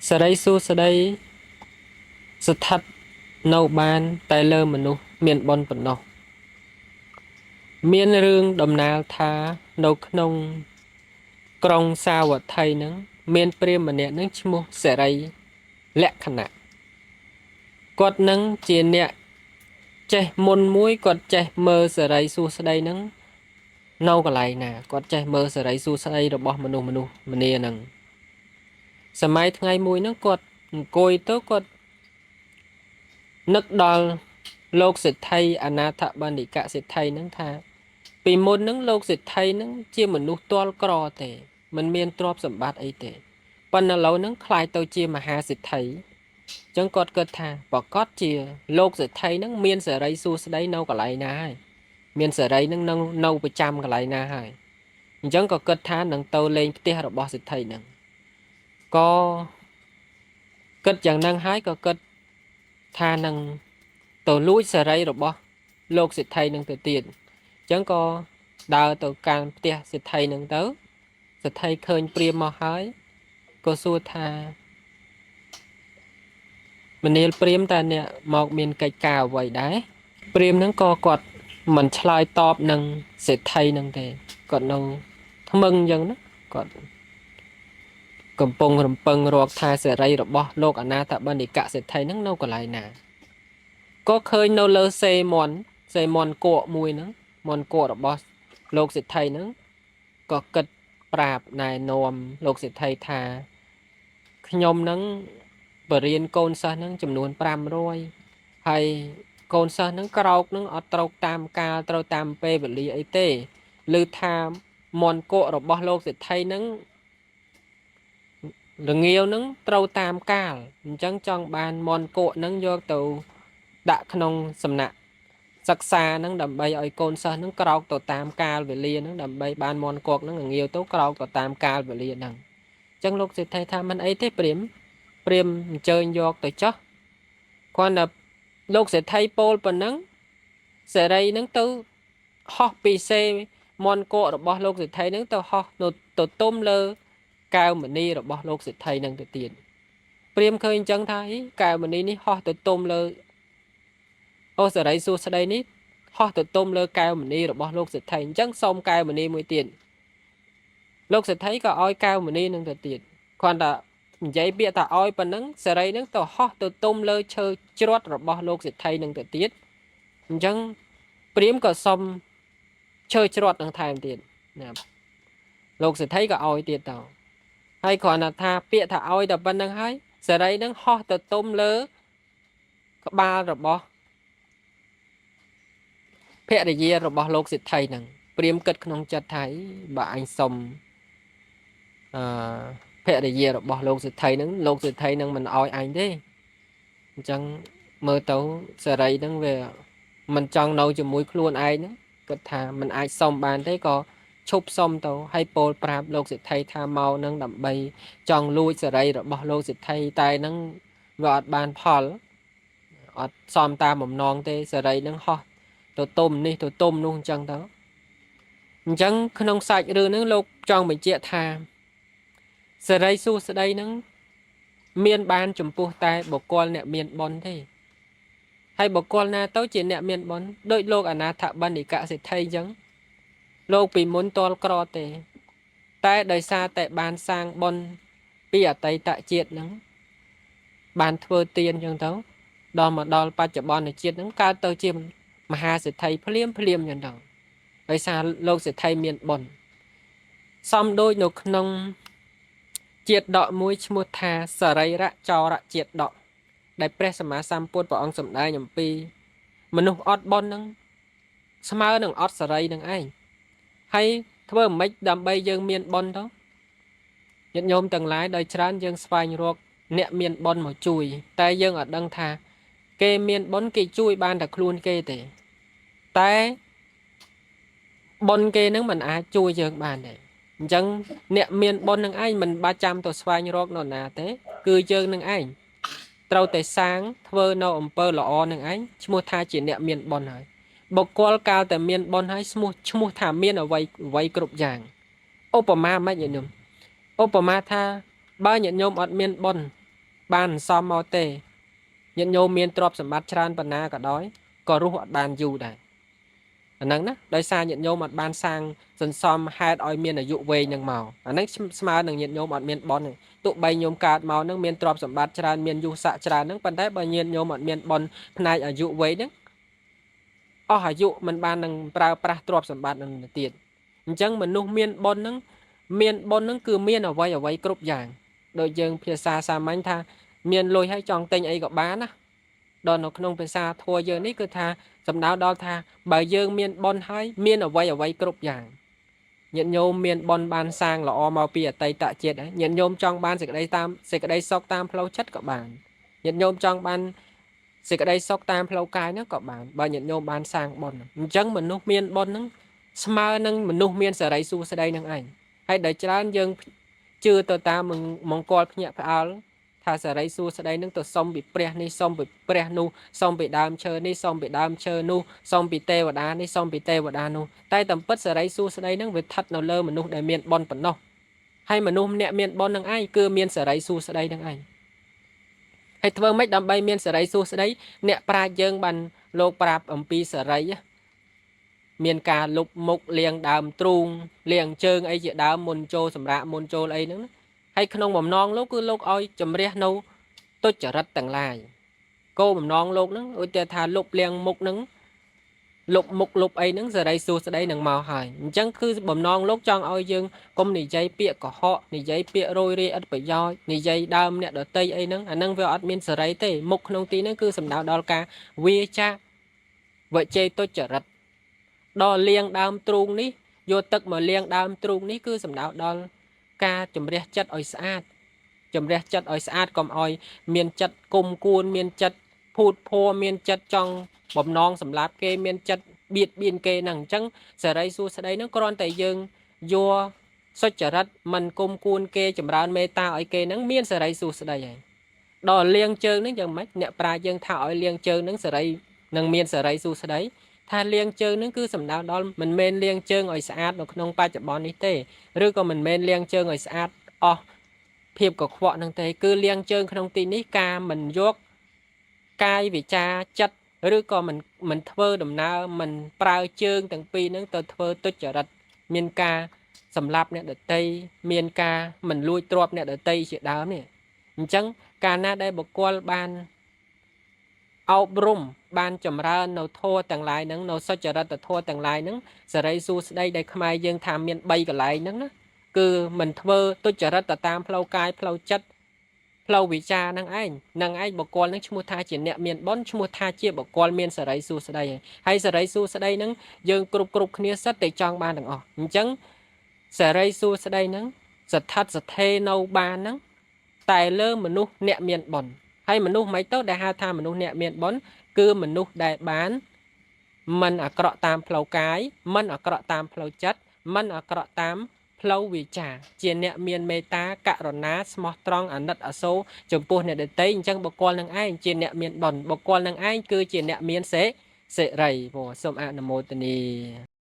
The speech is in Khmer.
សិរីសួស្តីស្ថិតនៅបានតែលើមនុស្សមានបុណ្យប៉ុណ្ណោះមានរឿងដំណាលថានៅក្នុងក្រុងសាវត្ថីហ្នឹងមានព្រាហ្មណ៍ម្នាក់ហ្នឹងឈ្មោះសិរីលក្ខណៈគាត់នឹងជាអ្នកចេះមុនមួយគាត់ចេះមើលសិរីសួស្តីហ្នឹងនៅកន្លែងណាគាត់ចេះមើលសិរីសួស្តីរបស់មនុស្សម្នាហ្នឹងសម័យថ្ងៃមួយហ្នឹងគាត់អង្គុយទៅគាត់នឹកដល់លោកសេដ្ឋីអនាថបណ្ឌិកសេដ្ឋីហ្នឹងថាពីមុនហ្នឹងលោកសេដ្ឋីហ្នឹងជាមនុស្សទាល់ក្រទេមិនមានទ្រព្យសម្បត្តិអីទេប៉ុន្តែឥឡូវហ្នឹងក្លាយទៅជាមហាសេដ្ឋីអញ្ចឹងគាត់គិតថាប្រកាសជាលោកសេដ្ឋីហ្នឹងមានសេរីសួស្តីនៅកន្លែងណាហើយមានសេរីហ្នឹងនៅប្រចាំកន្លែងណាហើយអញ្ចឹងក៏គិតថានឹងទៅលេងផ្ទះរបស់សេដ្ឋីហ្នឹងក៏គិតយ៉ាងហ្នឹងហើយក៏គិតថានឹងទៅលួចសេរីរបស់លោកសេដ្ឋីនឹងទៅទៀតអញ្ចឹងក៏ដើរទៅកាន់ផ្ទះសេដ្ឋីនឹងទៅសេដ្ឋីឃើញព្រាហ្មណ៍មកហើយក៏សួរថាមនាលព្រាហ្មណ៍តើអ្នកមកមានកិច្ចការអ្វីដែរព្រាហ្មណ៍ហ្នឹងក៏គាត់មិនឆ្លើយតបនឹងសេដ្ឋីហ្នឹងទេគាត់នៅថ្មឹងអញ្ចឹងណាគាត់កំពុងរំពឹងរកថាសេរីរបស់លោកអនាថបណ្ឌិកសេដ្ឋីហ្នឹងនៅកន្លែងណាក៏ឃើញនៅលើសេមន់សេមន់កក់មួយហ្នឹងមន់កក់របស់លោកសេដ្ឋីហ្នឹងក៏គិតប្រាប់ណែនាំលោកសេដ្ឋីថាខ្ញុំហ្នឹងបរៀនកូនសិស្សហ្នឹងចំនួន500ហើយកូនសិស្សហ្នឹងក្រោកហ្នឹងអត់ត្រូវតាមកាលត្រូវតាមពេលវេលាអីទេឮថាមន់កក់របស់លោកសេដ្ឋីហ្នឹងរងាវហ្នឹងត្រូវតាមកាលអញ្ចឹងចង់បានមន់កក់ហ្នឹងយកទៅដាក់ក្នុងសំណាក់សិក្សាហ្នឹងដើម្បីឲ្យកូនសិស្សហ្នឹងក្រោកទៅតាមកាលវេលាហ្នឹងដើម្បីបានមន់កក់ហ្នឹងរងាវទៅក្រោកទៅតាមកាលវេលាហ្នឹងអញ្ចឹងលោកសេដ្ឋីថាមិនអីទេព្រាមអញ្ជើញយកទៅចោះគ្រាន់តែលោកសេដ្ឋីពោលប៉ុណ្ណឹងសេរីហ្នឹងទៅហោះពីសេមន់កក់របស់លោកសេដ្ឋីហ្នឹងទៅហោះនៅទៅទុំលើកែវមณีរបស់លោកសេដ្ឋីហ្នឹងទៅទៀតព្រាមឃើញអញ្ចឹងថាអីកែវមณีនេះហោះទៅទុំលើអូសេរីសួស្តីនេះហោះទៅទុំលើកែវមณีរបស់លោកសេដ្ឋីអញ្ចឹងសូមកែវមณีមួយទៀតលោកសេដ្ឋីក៏ឲ្យកែវមณีនឹងទៅទៀតគ្រាន់តែនិយាយពាក្យថាឲ្យប៉ុណ្ណឹងសេរីនឹងទៅហោះទៅទុំលើឈើច្រត់របស់លោកសេដ្ឋីនឹងទៅទៀតអញ្ចឹងព្រាមក៏សុំឈើច្រត់នឹងថែមទៀតណាលោកសេដ្ឋីក៏ឲ្យទៀតទៅហើយគ្រាន់តែថាពាក្យថាឲ្យតែប៉ុណ្្នឹងហើយសេរីនឹងហោះទៅទុំលើក្បាលរបស់ភរិយារបស់លោកសេដ្ឋីហ្នឹងព្រាមគិតក្នុងចិត្តថាអីបើអញសុំអឺភរិយារបស់លោកសេដ្ឋីហ្នឹងលោកសេដ្ឋីហ្នឹងមិនឲ្យអញទេអញ្ចឹងមើលទៅសេរីហ្នឹងវាមិនចង់នៅជាមួយខ្លួនឯងហ្នឹងគិតថាមិនអាចសុំបានទេក៏ឈប់សុំទៅហើយពោលប្រាប់លោកសេដ្ឋីថាមកហ្នឹងដើម្បីចង់លួចសេរីរបស់លោកសេដ្ឋីតែហ្នឹងវាអត់បានផលអត់សមតាមបំណងទេសេរីហ្នឹងហោះទៅទុំនេះទៅទុំនោះអញ្ចឹងទៅអញ្ចឹងក្នុងសាច់រឿងហ្នឹងលោកចង់បញ្ជាក់ថាសេរីសួស្តីហ្នឹងមានបានចំពោះតែបុគ្គលអ្នកមានបុណ្យទេហើយបុគ្គលណាទៅជាអ្នកមានបុណ្យដូចលោកអនាថបណ្ឌិកសេដ្ឋីអញ្ចឹងលោកពីមុនតលក្រទេតែដោយសារតែបានសាងបុណ្យពីអតីតជាតិហ្នឹងបានធ្វើទានអញ្ចឹងទៅដល់មកដល់បច្ចុប្បន្នជាតិហ្នឹងកើតទៅជាមហាសេដ្ឋីភ្លាមភ្លាមអញ្ចឹងទៅដោយសារលោកសេដ្ឋីមានបុណ្យសំដូចនៅក្នុងជាតិដកមួយឈ្មោះថាសរីរៈចរៈជាតិដកដែលព្រះសម្មាសម្ពុទ្ធព្រះអង្គសម្ដែងអំពីមនុស្សអត់បុណ្យហ្នឹងស្មើនឹងអត់សរីនឹងឯងហើយធ្វើមិនដើម្បីយើងមានបុណ្យទៅញាតិញោមទាំងឡាយដោយច្រើនយើងស្វែងរកអ្នកមានបុណ្យមកជួយតែយើងអត់ដឹងថាគេមានបុណ្យគេជួយបានតែខ្លួនគេទេតែបុណ្យគេនឹងមិនអាចជួយយើងបានទេអញ្ចឹងអ្នកមានបុណ្យនឹងឯងមិនបាច់ចាំទៅស្វែងរកនរណាទេគឺយើងនឹងឯងត្រូវតែសាងធ្វើនៅអំពើល្អនឹងឯងឈ្មោះថាជាអ្នកមានបុណ្យហើយបុគ្គលកាលតែមានបុណ្យហើយឈ្មោះថាមានអ្វីអ្វីគ្រប់យ៉ាងឧបមាមិនញាតិញោមឧបមាថាបើញាតិញោមអត់មានបុណ្យ បានសន្សំមកទេញាតិញោមមានទ្រព្យសម្បត្តិច្រើនប៉ុណ្ណាក៏ដោយក៏រស់អត់បានយូរដែរអាហ្នឹងណាដោយសារញាតិញោមអត់បានសាងសន្សំហេតុឲ្យមានអាយុវែងនឹងមកអាហ្នឹងស្មើនឹងញាតិញោមអត់មានបុណ្យទេទោះបីញោមកើតមកហ្នឹងមានទ្រព្យសម្បត្តិច្រើនមានយុស័កច្រើនហ្នឹងប៉ុន្តែបើញាតិញោមអត់មានបុណ្យផ្នែកអាយុវែងហ្នឹងអស់អាយុមិនបាននឹងប្រើប្រាស់ទ្រព្យសម្បត្តិនឹងទៀតអញ្ចឹងមនុស្សមានបុណ្យហ្នឹងមានបុណ្យហ្នឹងគឺមានអ្វីអ្វីគ្រប់យ៉ាងដូចយើងភាសាសាមញ្ញថាមានលុយហើយចង់ទិញអីក៏បានណាដល់នៅក្នុងភាសាធម៌យើងនេះគឺថាសំដៅដល់ថាបើយើងមានបុណ្យហើយមានអ្វីអ្វីគ្រប់យ៉ាងញាតិញោមមានបុណ្យបានសាងល្អមកពីអតីតជាតិហើយញាតិញោមចង់បានសេចក្តីតាមសេចក្តីសុខតាមផ្លូវចិត្តក៏បានញាតិញោមចង់បានសេចក្តីសុខតាមផ្លូវកាយហ្នឹងក៏បានបើញាតិញោមបានសាងបុណ្យអញ្ចឹងមនុស្សមានបុណ្យហ្នឹងស្មើនឹងមនុស្សមានសេរីសួស្តីនឹងឯងហើយដែលច្រើនយើងជឿទៅតាមមង្គលភ្ញាក់ផ្អើលថាសេរីសួស្តីនឹងទៅសុំពីព្រះនេះសុំពីព្រះនោះសុំពីដើមឈើនេះសុំពីដើមឈើនោះសុំពីទេវតានេះសុំពីទេវតានោះតែតាមពិតសេរីសួស្តីនឹងវាស្ថិតនៅលើមនុស្សដែលមានបុណ្យប៉ុណ្ណោះហើយមនុស្សម្នាក់មានបុណ្យនឹងឯងគឺមានសេរីសួស្តីនឹងឯងហើយធ្វើម៉េចដើម្បីមានសេរីសួស្តីអ្នកប្រាជ្ញយើងបានលោកប្រាប់អំពីសេរីមានការលុបមុខលាងដើមទ្រូងលាងជើងអីជាដើមមុនចូលសម្រាកមុនចូលអីហ្នឹងណាហើយក្នុងបំណងលោកគឺលោកឲ្យជំរះនៅទុច្ចរិតទាំងឡាយគោលបំណងលោកហ្នឹងឧទាហរណ៍ថាលុបលាងមុខហ្នឹងលុបមុខលុបអីហ្នឹងសេរីសួស្តីនឹងមកហើយអញ្ចឹងគឺបំណងលោកចង់ឲ្យយើងកុំនិយាយពាក្យកុហកនិយាយពាក្យរយរាយឥតប្រយោជន៍និយាយដើមអ្នកដតីអីហ្នឹងអាហ្នឹងវាអត់មានសេរីទេមុខក្នុងទីហ្នឹងគឺសំដៅដល់ការវាចាវជេទុច្ចរិតដល់លាងដើមទ្រូងនេះយកទឹកមកលាងដើមទ្រូងនេះគឺសំដៅដល់ការជំរះចិត្តឲ្យស្អាតជំរះចិត្តឲ្យស្អាតកុំឲ្យមានចិត្តគុំគួនមានចិត្តភូតភ័រមានចិត្តចង់បំណងសម្លាប់គេមានចិត្តបៀតបៀនគេហ្នឹងអញ្ចឹងសេរីសួស្តីហ្នឹងគ្រាន់តែយើងយកសុចរិតមិនគុំគួនគេចម្រើនមេត្តាឲ្យគេហ្នឹងមានសេរីសួស្តីហើយដល់លាងជើងហ្នឹងយ៉ាងម៉េចអ្នកប្រាជ្ញយើងថាឲ្យលាងជើងហ្នឹងសេរីនឹងមានសេរីសួស្តីថាលាងជើងហ្នឹងគឺសំដៅដល់មិនមែនលាងជើងឲ្យស្អាតនៅក្នុងបច្ចុប្បន្ននេះទេឬក៏មិនមែនលាងជើងឲ្យស្អាតអស់ភាពកខ្វក់នឹងទេគឺលាងជើងក្នុងទីនេះការមិនយកកាយវិចារចិត្តឬក៏មិនធ្វើដំណើរមិនប្រើជើងទាំងពីរហ្នឹងទៅធ្វើទុច្ចរិតមានការសម្លាប់អ្នកដតីមានការមិនលួចទ្រព្យអ្នកដតីជាដើមនេះអញ្ចឹងកាលណាដែលបុគ្គលបានអប់រំបានចម្រើននៅធម៌ទាំងឡាយហ្នឹងនៅសុចរិតធម៌ទាំងឡាយហ្នឹងសេរីសួស្តីដែលខ្មែរយើងថាមាន3កន្លែងហ្នឹងណាគឺមិនធ្វើទុច្ចរិតទៅតាមផ្លូវកាយផ្លូវចិត្តផ្លូវវិចារហ្នឹងឯងនឹងឯងបុគ្គលហ្នឹងឈ្មោះថាជាអ្នកមានបុណ្យឈ្មោះថាជាបុគ្គលមានសេរីសួស្តីហើយសេរីសួស្តីហ្នឹងយើងគ្រប់គ្រប់គ្នាសិតតែចង់បានទាំងអស់អញ្ចឹងសេរីសួស្តីហ្នឹងស្ថិតស្ថេរនៅបានហ្នឹងតែលើមនុស្សអ្នកមានបុណ្យហើយមនុស្សមិនទៅដែលហៅថាមនុស្សអ្នកមានបុណ្យគឺមនុស្សដែលបានមិនអាក្រក់តាមផ្លូវកាយមិនអាក្រក់តាមផ្លូវចិត្តមិនអាក្រក់តាមផ្លូវវាចាជាអ្នកមានមេត្តាករុណាស្មោះត្រង់អាណិតអាសូរចំពោះអ្នកដទៃអញ្ចឹងបុគ្គលនឹងឯងជាអ្នកមានបុណ្យបុគ្គលនឹងឯងគឺជាអ្នកមានសេរីព្រោះសូមអនុមោទនា។